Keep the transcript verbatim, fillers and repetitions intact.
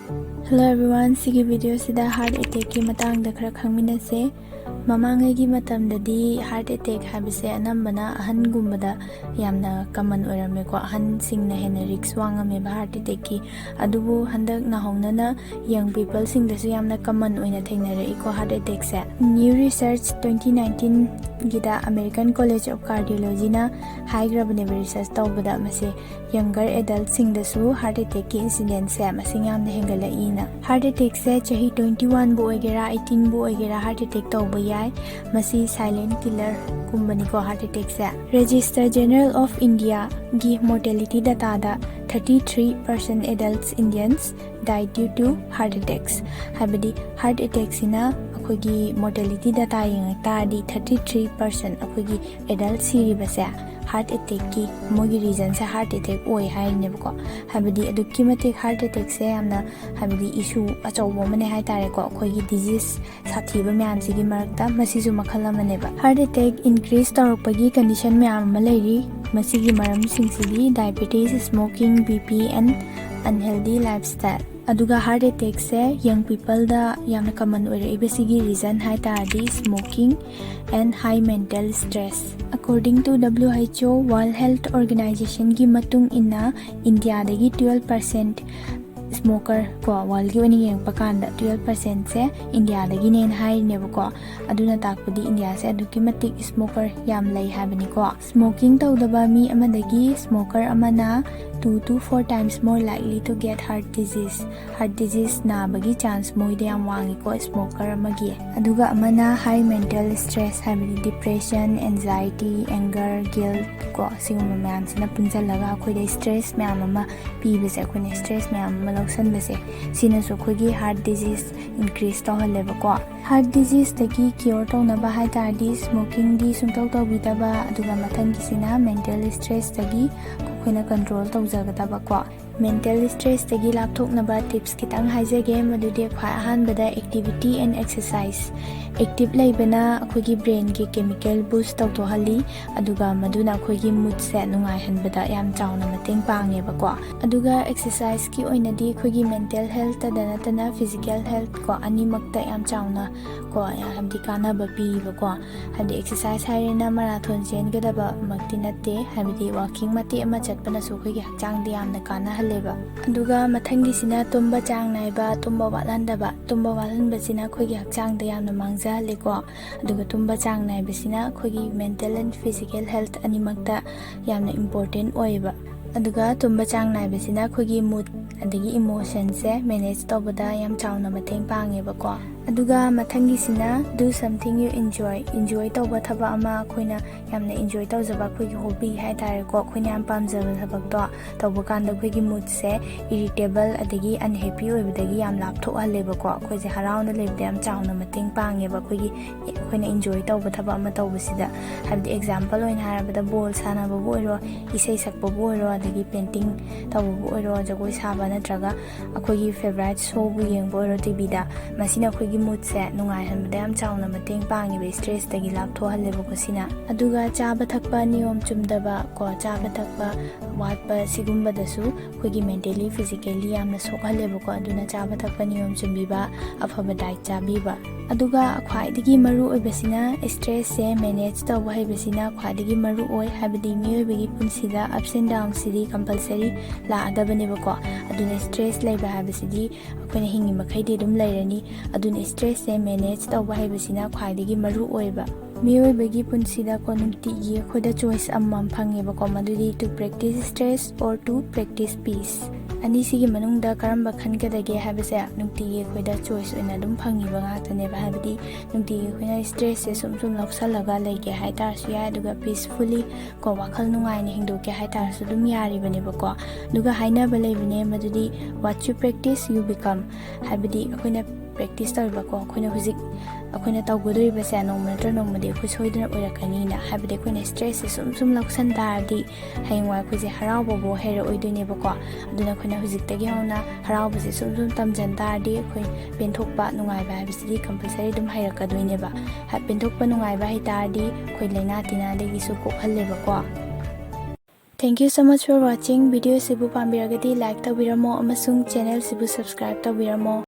Hello everyone, ꯁꯤꯒꯤ video ꯁꯤꯗ heart attack ꯀꯤ ꯃꯇꯥꯡꯗ ꯈꯔ ꯈꯪꯃꯤꯟꯅꯁꯦ꯫ ꯃꯃꯥꯡꯉꯩꯒꯤ ꯃꯇꯝꯗꯗꯤ heart attack ꯍꯥꯏꯕꯁꯦ ꯑꯅꯝꯕꯅ ꯑꯍꯟꯒꯨꯝꯕꯗ ꯌꯥꯝꯅ common ꯑꯣꯏꯔꯝꯃꯦꯀꯣ, ꯑꯍꯟꯁꯤꯡꯅ ꯍꯦꯟꯅ risk ꯋꯥꯡꯉꯝꯃꯦꯕ heart attack ꯀꯤ꯫ ꯑꯗꯨꯕꯨ ꯍꯟꯗꯛ ꯅꯧꯍꯧꯅꯅ young people ꯁꯤꯡꯗꯁꯨ ꯌꯥꯝꯅ common ꯑꯣꯏꯅ ꯊꯦꯡꯅꯔꯛꯏꯀꯣ heart attack say. New research twenty nineteen ꯒꯤꯗ American College of Cardiology ꯅ ꯍꯥꯏꯈ꯭ꯔꯕꯅꯦꯕ, research ꯇꯧꯕꯗ ꯃꯁꯤ younger adult ꯁꯤꯡꯗꯁꯨ heart attack ꯀꯤ incidence ꯁꯦ ꯃꯁꯤꯡ ꯌꯥꯝꯅ ꯍꯦꯟꯒꯠꯂꯛꯏꯅ꯫ Heart attack ꯁꯦ ꯆꯍꯤ twenty one ꯕꯨ ꯑꯣꯏꯒꯦꯔꯥ eighteen ꯕꯨ ꯑꯣꯏꯒꯦꯔꯥ heart attack ꯇꯧꯕ ꯌꯥꯏ꯫ ꯃꯁꯤ silent killer ꯒꯨꯝꯕꯅꯤꯀꯣ heart attack say. Registrar General of India ꯒꯤ mortality data the thirty three percent adults Indians die due to heart attacks, ꯍꯥꯏꯕꯗꯤ heart attack ꯁꯤꯅ ꯑꯩꯈꯣꯏꯒꯤ mortality data ꯌꯦꯡꯉꯛ ꯇꯥꯔꯗꯤ thirty three percent ꯑꯩꯈꯣꯏꯒꯤ adult ꯁꯤꯔꯤꯕꯁꯦ heart attack ꯀꯤ, ꯃꯣꯏꯒꯤ reason ꯁꯦ heart attack ꯑꯣꯏ ꯍꯥꯏꯔꯤꯅꯦꯕꯀꯣ꯫ ꯍꯥꯏꯕꯗꯤ ꯑꯗꯨꯛꯀꯤ ꯃꯇꯤꯛ heart attack ꯁꯦ ꯌꯥꯝꯅ, ꯍꯥꯏꯕꯗꯤ issue ꯑꯆꯧꯕ ꯑꯃꯅꯦ ꯍꯥꯏꯇꯥꯔꯦꯀꯣ, ꯑꯩꯈꯣꯏꯒꯤ disease ꯁꯥꯊꯤꯕ ꯃꯌꯥꯝꯁꯤꯒꯤ ꯃꯔꯛꯇ ꯃꯁꯤꯁꯨ ꯃꯈꯜ ꯑꯃꯅꯦꯕ꯫ Heart attack increase ꯇꯧꯔꯛꯄꯒꯤ condition ꯃꯌꯥꯝ ꯑꯃ ꯂꯩꯔꯤ꯫ ꯃꯁꯤꯒꯤ ꯃꯔꯝꯁꯤꯡꯁꯤꯗꯤ diabetes, smoking, B P and unhealthy lifestyle꯫ ꯑꯗꯨꯒ heart attack ꯁꯦ young people ꯗ ꯌꯥꯝꯅ common ꯑꯣꯏꯔꯛꯏꯕꯁꯤꯒꯤ reason ꯍꯥꯏ ꯇꯥꯔꯗꯤ smoking and high mental stress꯫ According to W H O, World Health Organization ꯒꯤ ꯃꯇꯨꯡ ꯏꯟꯅ ꯏꯟꯗꯤꯌꯥꯗꯒꯤ twelve percent smoker ꯀꯣ, world ꯒꯤ ꯑꯣꯏꯅ ꯌꯦꯡꯉꯛꯄ ꯀꯥꯟꯗ twelve percent ꯁꯦ ꯏꯟꯗꯤꯌꯥꯗꯒꯤꯅꯦꯅ ꯍꯥꯏꯔꯤꯅꯦꯕꯀꯣ꯫ ꯑꯗꯨꯅ ꯇꯥꯛꯄꯗꯤ ꯏꯟꯗꯤꯌꯥꯁꯦ ꯑꯗꯨꯛꯀꯤ ꯃꯇꯤꯛ smoker ꯌꯥꯝ ꯂꯩ ꯍꯥꯏꯕꯅꯤꯀꯣ꯫ Smoking ꯇꯧꯗꯕ ꯃꯤ ꯑꯃꯗꯒꯤ smoker ꯑꯃꯅ two to four times more likely to get heart disease꯫ Heart disease ꯅꯥꯕꯒꯤ chance ꯃꯣꯏꯗ ꯌꯥꯝ ꯋꯥꯡꯉꯤꯀꯣ smoker ꯑꯃꯒꯤ꯫ ꯑꯗꯨꯒ ꯑꯃꯅ high mental stress, ꯍꯥꯏꯕꯗꯤ depression, anxiety, anger, guilt ꯀꯣ, ꯁꯤꯒꯨꯝꯕ ꯃꯌꯥꯝꯁꯤꯅ ꯄꯨꯟꯁꯤꯜꯂꯒ ꯑꯩꯈꯣꯏꯗ stress ꯃꯌꯥꯝ ꯑꯃ ꯄꯤꯕꯁꯦ, ꯑꯩꯈꯣꯏꯅ stress ꯃꯌꯥꯝ ꯑꯃ ꯂꯧꯁꯟꯕꯁꯦ, ꯁꯤꯅꯁꯨ ꯑꯩꯈꯣꯏꯒꯤ heart disease increase ꯇꯧꯍꯜꯂꯦꯕꯀꯣ꯫ Heart disease ꯇꯒꯤ cure ꯇꯧꯅꯕ ꯍꯥꯏ ꯇꯥꯔꯗꯤ smoking ꯗꯤ ꯁꯨꯡꯇꯧ ꯇꯧꯕꯤꯗꯕ, ꯑꯗꯨꯒ ꯃꯊꯪꯒꯤꯁꯤꯅ mental stress ꯇꯒꯤ ꯑꯩꯈꯣꯏꯅ control ꯇꯧꯖꯒꯗꯕꯀꯣ꯫ Mental stress ꯇꯒꯤ ꯂꯥꯞꯊꯣꯛꯅꯕ tips ꯈꯤꯇꯪ ꯍꯥꯏꯖꯒꯦ, ꯃꯗꯨꯗꯤ ꯈ꯭ꯋꯥꯏ ꯑꯍꯥꯟꯕꯗ activity and exercise꯫ ꯑꯦꯛꯇꯤꯞ ꯂꯩꯕꯅ ꯑꯩꯈꯣꯏꯒꯤ ꯕ꯭ꯔꯦꯟꯒꯤ ꯀꯦꯃꯤꯀꯦꯜ ꯕꯨꯁ ꯇꯧꯊꯣꯛꯍꯜꯂꯤ, ꯑꯗꯨꯒ ꯃꯗꯨꯅ ꯑꯩꯈꯣꯏꯒꯤ ꯃꯨꯠꯁꯦ ꯅꯨꯡꯉꯥꯏꯍꯟꯕꯗ ꯌꯥꯝ ꯆꯥꯎꯅ ꯃꯇꯦꯡ ꯄꯥꯡꯉꯦꯕꯀꯣ꯫ ꯑꯗꯨꯒ ꯑꯦꯛꯁꯔꯁꯥꯏꯁꯀꯤ ꯑꯣꯏꯅꯗꯤ ꯑꯩꯈꯣꯏꯒꯤ ꯃꯦꯟꯇꯦꯜ ꯍꯦꯜꯠꯇꯗ ꯅꯠꯇꯅ ꯐꯤꯖꯤꯀꯦꯜ ꯍꯦꯜꯠ ꯀꯣ, ꯑꯅꯤꯃꯛꯇ ꯌꯥꯝ ꯆꯥꯎꯅ ꯀꯣ, ꯍꯥꯏꯕꯗꯤ ꯀꯥꯟꯅꯕ ꯄꯤꯕꯀꯣ꯫ ꯍꯥꯏꯕꯗꯤ ꯑꯦꯛꯁꯔꯁꯥꯏꯁ ꯍꯥꯏꯔꯦꯅ ꯃꯔꯥꯊꯣꯟ ꯆꯦꯟꯒꯗꯕꯃꯛꯇꯤ ꯅꯠꯇꯦ, ꯍꯥꯏꯕꯗꯤ ꯋꯥꯀꯤꯡ ꯃꯇꯦꯛ ꯑꯃ ꯆꯠꯄꯅꯁꯨ ꯑꯩꯈꯣꯏꯒꯤ ꯍꯛꯆꯥꯡꯗ ꯌꯥꯝꯅ ꯀꯥꯟꯅꯍꯜꯂꯦꯕ꯫ ꯑꯗꯨꯒ ꯃꯊꯪꯒꯤꯁꯤꯅ ꯇꯨꯝꯕ ꯆꯥꯡ ꯅꯥꯏꯕ, ꯇꯨꯝꯕ ꯋꯥꯠꯍꯟꯗꯕ꯫ ꯇꯨꯝꯕ ꯋꯥꯠꯍꯟꯕꯁꯤꯅ ꯑꯩꯈꯣꯏꯒꯤ ꯍꯛꯆꯥꯡꯗ ꯌꯥꯝꯅ ꯃꯥꯡꯖꯍꯜꯂꯦꯀꯣ꯫ ꯑꯗꯨꯒ ꯇꯨꯝꯕ ꯆꯥꯡ ꯅꯥꯏꯕꯁꯤꯅ ꯑꯩꯈꯣꯏꯒꯤ ꯃꯦꯟꯇꯦꯜ ꯑꯦꯟ ꯐꯤꯖꯤꯀꯦꯜ ꯍꯦꯜꯠ ꯑꯅꯤꯃꯛꯇ ꯌꯥꯝꯅ ꯏꯝꯄꯣꯔꯇꯦꯟ ꯑꯣꯏꯌꯦꯕ꯫ ꯑꯗꯨꯒ ꯇꯨꯝꯕ ꯆꯥꯡ ꯅꯥꯏꯕꯁꯤꯅ ꯑꯩꯈꯣꯏꯒꯤ ꯃꯨꯠ ꯑꯗꯒꯤ ꯏꯃꯣꯁꯟꯁꯦ ꯃꯦꯅꯦꯖ ꯇꯧꯕꯗ ꯌꯥꯝ ꯆꯥꯎꯅ ꯃꯇꯦꯡ ꯄꯥꯡꯉꯦꯕꯀꯣ꯫ ꯑꯗꯨꯒ ꯃꯊꯪꯒꯤꯁꯤꯅ do something you enjoy꯫ ꯏꯟꯖꯣꯏ ꯇꯧꯕ ꯊꯕꯛ ꯑꯃ, ꯑꯩꯈꯣꯏꯅ ꯌꯥꯝꯅ ꯏꯟꯖꯣꯏ ꯇꯧꯖꯕ ꯑꯩꯈꯣꯏꯒꯤ ꯍꯣꯕꯤ ꯍꯥꯏꯇꯥꯔꯦꯀꯣ, ꯑꯩꯈꯣꯏꯅ ꯌꯥꯝ ꯄꯥꯝꯖꯕ ꯊꯕꯛꯇꯣ ꯇꯧꯕ ꯀꯥꯟꯗ ꯑꯩꯈꯣꯏꯒꯤ ꯃꯨꯠꯁꯦ ꯏꯔꯤꯇꯦꯕꯜ ꯑꯗꯒꯤ ꯑꯟꯍꯦꯄꯤ ꯑꯣꯏꯕꯗꯒꯤ ꯌꯥꯝ ꯂꯥꯞꯊꯣꯛꯍꯜꯂꯦꯕꯀꯣ꯫ ꯑꯩꯈꯣꯏꯁꯦ ꯍꯔꯥꯎꯅ ꯂꯩꯕꯗ ꯌꯥꯝ ꯆꯥꯎꯅ ꯃꯇꯦꯡ ꯄꯥꯡꯉꯦꯕ ꯑꯩꯈꯣꯏꯒꯤ, ꯑꯩꯈꯣꯏꯅ ꯏꯟꯖꯣꯏ ꯇꯧꯕ ꯊꯕꯛ ꯑꯃ ꯇꯧꯕꯁꯤꯗ꯫ ꯍꯥꯏꯕꯗꯤ ꯑꯦꯛꯖꯥꯝꯄꯜ ꯑꯣꯏꯅ ꯍꯥꯏꯔꯕꯗ ꯕꯣꯜ ꯁꯥꯟꯅꯕꯕꯨ ꯑꯣꯏꯔꯣ, ꯏꯁꯩ ꯁꯛꯄꯕꯨ ꯑꯣꯏꯔꯣ, ꯑꯗꯒꯤ ꯄꯦꯟꯇꯤꯡ ꯇꯧꯕꯕꯨ ꯑꯣꯏꯔꯣ, ꯖꯒꯣꯏ ꯁꯥꯕ ꯅꯠꯇ꯭ꯔꯒ ꯑꯩꯈꯣꯏꯒꯤ ꯐꯦꯚꯔꯥꯏꯠ ꯁꯣꯕꯨ ꯌꯦꯡꯕ ꯑꯣꯏꯔꯣ ꯇꯤꯚꯤꯗ, ꯃꯁꯤꯅ ꯑꯩꯈꯣꯏꯒꯤ ꯃꯨꯠꯁꯦ ꯅꯨꯡꯉꯥꯏꯍꯟꯕꯗ ꯌꯥꯝ ꯆꯥꯎꯅ ꯃꯇꯦꯡ ꯄꯥꯡꯉꯦꯕ, ꯏꯁꯇ꯭ꯔꯦꯁꯇꯒꯤ ꯂꯥꯞꯊꯣꯛꯍꯜꯂꯦꯕꯀꯣ ꯁꯤꯅ꯫ ꯑꯗꯨꯒ ꯆꯥꯕ ꯊꯛꯄ ꯅꯤꯌꯣꯝ ꯆꯨꯝꯗꯕ ꯀꯣ, ꯆꯥꯕ ꯊꯛꯄ ꯋꯥꯠꯄ ꯁꯤꯒꯨꯝꯕꯗꯁꯨ ꯑꯩꯈꯣꯏꯒꯤ ꯃꯦꯟꯇꯦꯂꯤ ꯐꯤꯖꯤꯀꯦꯜꯂꯤ ꯌꯥꯝꯅ ꯁꯣꯛꯍꯜꯂꯦꯕꯀꯣ꯫ ꯑꯗꯨꯅ ꯆꯥꯕ ꯊꯛꯄ ꯅꯤꯌꯣꯝ ꯆꯨꯝꯕꯤꯕ, ꯑꯐꯕ ꯗꯥꯏꯠ ꯆꯥꯕꯤꯕ꯫ ꯑꯗꯨꯒ ꯈ꯭ꯋꯥꯏꯗꯒꯤ ꯃꯔꯨ ꯑꯣꯏꯕꯁꯤꯅ ꯏꯁꯇ꯭ꯔꯦꯁꯁꯦ ꯃꯦꯅꯦꯖ ꯇꯧꯕ ꯍꯩꯕꯁꯤꯅ ꯈ꯭ꯋꯥꯏꯗꯒꯤ ꯃꯔꯨ ꯑꯣꯏ, ꯍꯥꯏꯕꯗꯤ ꯃꯤꯑꯣꯏꯕꯒꯤ ꯄꯨꯟꯁꯤꯗ ups and downsꯁꯤꯗꯤ ꯀꯝꯄꯜꯁꯔꯤ ꯂꯥꯛꯑꯗꯕꯅꯦꯕꯀꯣ꯫ ꯑꯗꯨꯅ ꯏꯁꯇ꯭ꯔꯦꯁ ꯂꯩꯕ ꯍꯥꯏꯕꯁꯤꯗꯤ ꯑꯩꯈꯣꯏꯅ ꯍꯤꯡꯉꯤ ꯃꯈꯩꯗꯤ ꯑꯗꯨꯝ ꯂꯩꯔꯅꯤ꯫ ꯑꯗꯨꯅ ꯏꯁꯇ꯭ꯔꯦꯁꯁꯦ ꯃꯦꯅꯦꯖ ꯇꯧꯕ ꯍꯩꯕꯁꯤꯅ ꯈ꯭ꯋꯥꯏꯗꯒꯤ ꯃꯔꯨ ꯑꯣꯏꯕ꯫ ꯃꯤꯑꯣꯏꯕꯒꯤ ꯄꯨꯟꯁꯤꯗꯀꯣ ꯅꯨꯡꯇꯤꯒꯤ ꯑꯩꯈꯣꯏꯗ ꯆꯣꯏꯁ ꯑꯃꯃꯝ ꯐꯪꯉꯦꯕꯀꯣ, ꯃꯗꯨꯗꯤ to practice stress or to practice peace꯫ ꯑꯅꯤꯁꯤꯒꯤ ꯃꯅꯨꯡꯗ ꯀꯔꯝꯕ ꯈꯟꯒꯗꯒꯦ ꯍꯥꯏꯕꯁꯦ ꯅꯨꯡꯇꯤꯒꯤ ꯑꯩꯈꯣꯏꯗ ꯆꯣꯏꯁ ꯑꯣꯏꯅ ꯑꯗꯨꯝ ꯐꯪꯉꯤꯕ ꯉꯥꯛꯇꯅꯦꯕ꯫ ꯍꯥꯏꯕꯗꯤ ꯅꯨꯡꯇꯤꯒꯤ ꯑꯩꯈꯣꯏꯅ ꯏꯁꯇ꯭ꯔꯦꯁꯁꯦ ꯁꯨꯝ ꯁꯨꯝ ꯂꯧꯁꯜꯂꯒ ꯂꯩꯒꯦ ꯍꯥꯏ ꯇꯥꯔꯁꯨ ꯌꯥꯏ, ꯑꯗꯨꯒ ꯄꯤꯁꯐꯨꯜꯂꯤ ꯀꯣ, ꯋꯥꯈꯜ ꯅꯨꯡꯉꯥꯏꯅ ꯍꯤꯡꯗꯣꯛꯀꯦ ꯍꯥꯏ ꯇꯥꯔꯁꯨ ꯑꯗꯨꯝ ꯌꯥꯔꯤꯕꯅꯦꯕꯀꯣ꯫ ꯑꯗꯨꯒ ꯍꯥꯏꯅꯕ ꯂꯩꯕꯅꯦ, ꯃꯗꯨꯗꯤ what you practice you become꯫ ꯍꯥꯏꯕꯗꯤ ꯑꯩꯈꯣꯏꯅ ꯄ꯭ꯔꯦꯛꯇꯤꯁ ꯇꯧꯔꯤꯕꯀꯣ꯫ ꯑꯩꯈꯣꯏꯅ ꯍꯧꯖꯤꯛ ꯑꯩꯈꯣꯏꯅ ꯇꯧꯒꯗꯧꯔꯤꯕꯁꯦ ꯅꯣꯡꯃ ꯅꯠꯇ꯭ꯔ ꯅꯣꯡꯃꯗꯤ ꯑꯩꯈꯣꯏ ꯁꯣꯏꯗꯅ ꯑꯣꯏꯔꯛꯀꯅꯤꯅ꯫ ꯍꯥꯏꯕꯗꯤ ꯑꯩꯈꯣꯏꯅ ꯁ꯭ꯇ꯭ꯔꯦꯁꯁꯦ ꯁꯨꯝ ꯁꯨꯝ ꯂꯧꯁꯟ ꯇꯥꯔꯗꯤ ꯍꯌꯦꯡꯋꯥꯏ ꯑꯩꯈꯣꯏꯁꯦ ꯍꯔꯥꯎꯕꯕꯨ ꯍꯩꯔꯛꯑꯣꯏꯗꯣꯏꯅꯦꯕꯀꯣ꯫ ꯑꯗꯨꯅ ꯑꯩꯈꯣꯏꯅ ꯍꯧꯖꯤꯛꯇꯒꯤ ꯍꯧꯅ ꯍꯔꯥꯎꯕꯁꯦ ꯁꯨꯝ ꯁꯨꯝ ꯇꯝꯖꯟ ꯇꯥꯔꯗꯤ ꯑꯩꯈꯣꯏ ꯄꯦꯟꯊꯣꯛꯄ ꯅꯨꯡꯉꯥꯏꯕ ꯍꯥꯏꯕꯁꯤꯗꯤ ꯀꯝꯄꯜꯁꯔꯤ ꯑꯗꯨꯝ ꯍꯩꯔꯛꯀꯗꯣꯏꯅꯦꯕ꯫ ꯍꯥꯏ-, ꯄꯦꯟꯊꯣꯛꯄ ꯅꯨꯡꯉꯥꯏꯕ ꯍꯩ ꯇꯥꯔꯗꯤ ꯑꯩꯈꯣꯏ ꯂꯥꯏꯅꯥ ꯇꯤꯟꯅꯥꯗꯒꯤꯁꯨ ꯀꯣꯛꯍꯜꯂꯦꯕꯀꯣ꯫ Thank you so much for watching꯫ ꯚꯤꯗꯤꯑꯣꯁꯤꯕꯨ ꯄꯥꯝꯕꯤꯔꯒꯗꯤ ꯂꯥꯏꯛ ꯇꯧꯕꯤꯔꯝꯃꯣ ꯑꯃꯁꯨꯡ ꯆꯦꯅꯦꯜꯁꯤꯕꯨ ꯁꯕꯁꯀ꯭ꯔꯥꯏꯕ ꯇꯧꯕꯤꯔꯝꯃꯣ꯫